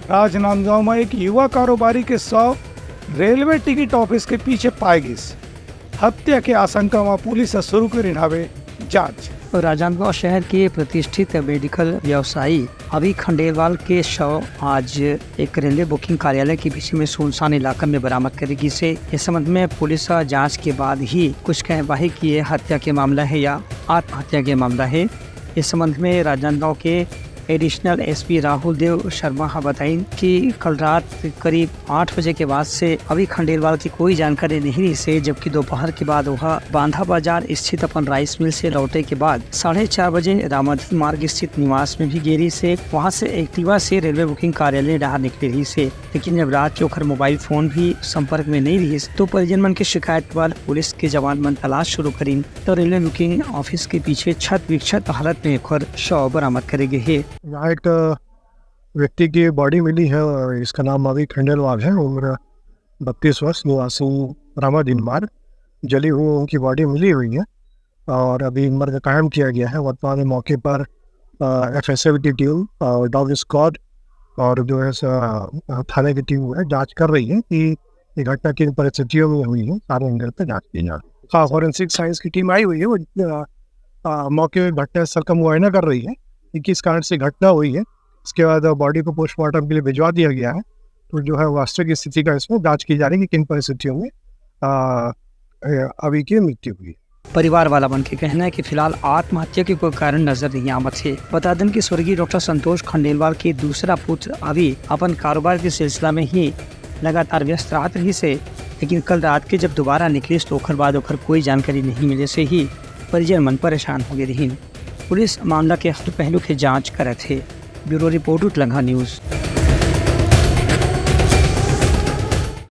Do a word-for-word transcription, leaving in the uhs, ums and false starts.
राजनांदगांव में एक युवा कारोबारी के शव रेलवे टिकट ऑफिस के पीछे पाए गिस। हत्या के आशंका में पुलिस ह शुरू करिन हावे जांच। राजनांदगांव शहर के प्रतिष्ठित मेडिकल व्यवसायी अभि खंडेलवाल के शव आज एक रेलवे बुकिंग कार्यालय के पीछे में सुनसान इलाका में बरामद करे गिस हे। इस संबंध में पुलिस ह जांच के बाद ही कुछ कह पाही कि ये हत्या के मामला हे या आत्महत्या के मामला हे। इस संबंध में राजनांदगांव के एडिशनल एसपी राहुल देव शर्मा ह बताइन कि कल रात करीब आठ बजे के बाद से अभि खंडेलवाल की कोई जानकारी नहीं रहिस हे, जबकि दोपहर के बाद वह बांधा बाजार स्थित अपन राइस मिल से लौटे के बाद साढ़े चार बजे रामाधीन मार्ग स्थित निवास में भी गे रहिस हे। वहां से एक्टिवा से रेलवे बुकिंग कार्यालय डहार निकले रहिस हे, लेकिन जब रात के ओकर मोबाइल फोन भी संपर्क में नहीं रहिस, तो परिजन मन के शिकायत के बाद पुलिस के जवान मन तलाश शुरू करिन, तो रेलवे बुकिंग ऑफिस के पीछे क्षत विक्षत हालत में ओकर शव बरामद करे गे हे। यहाँ एक व्यक्ति की बॉडी मिली है, इसका नाम अभि खंडेलवाल है, उम्र बत्तीस वर्ष, निवासी रामाधीन मार्ग। जली हुई उनकी बॉडी मिली हुई है और अभी मर्ग कायम किया गया है। वर्तमान में मौके पर एफएसएल की टीम और डॉग स्क्वाड और जो है स-, थाने की टीम है, जांच कर रही है कि ये घटना किन परिस्थितियों में हुई है। सारे एंगल पर जांच की जा रही है। हाँ, फॉरेंसिक साइंस की टीम आई हुई है, वो अ, अ, मौके घटना स्थल का मुआयना कर रही है कि किस कारण से घटना हुई है। इसके बाद बॉडी को पोस्टमार्टम के लिए भिजवा दिया गया है। तो जो है वास्तविक स्थिति का इसमें जांच की जा रही है कि किन परिस्थितियों में अ, अ, अभी की मृत्यु हुई। परिवार वाला मन के कहना है कि फिलहाल आत्महत्या के कोई कारण नजर नहीं आवत हे। बता दें कि स्वर्गीय डॉक्टर संतोष खंडेलवाल के दूसरा पुत्र अभि अपन कारोबार के सिलसिला में ही लगातार व्यस्त रहत रहिस हे, लेकिन कल रात के जब दोबारा निकलिस तो ओकर बाद ओकर कोई जानकारी नहीं मिले से ही परिजन मन परेशान हो गए रहिन। पुलिस मामला के हर पहलू के जांच करत हे। ब्यूरो रिपोर्ट, उतलंघा न्यूज।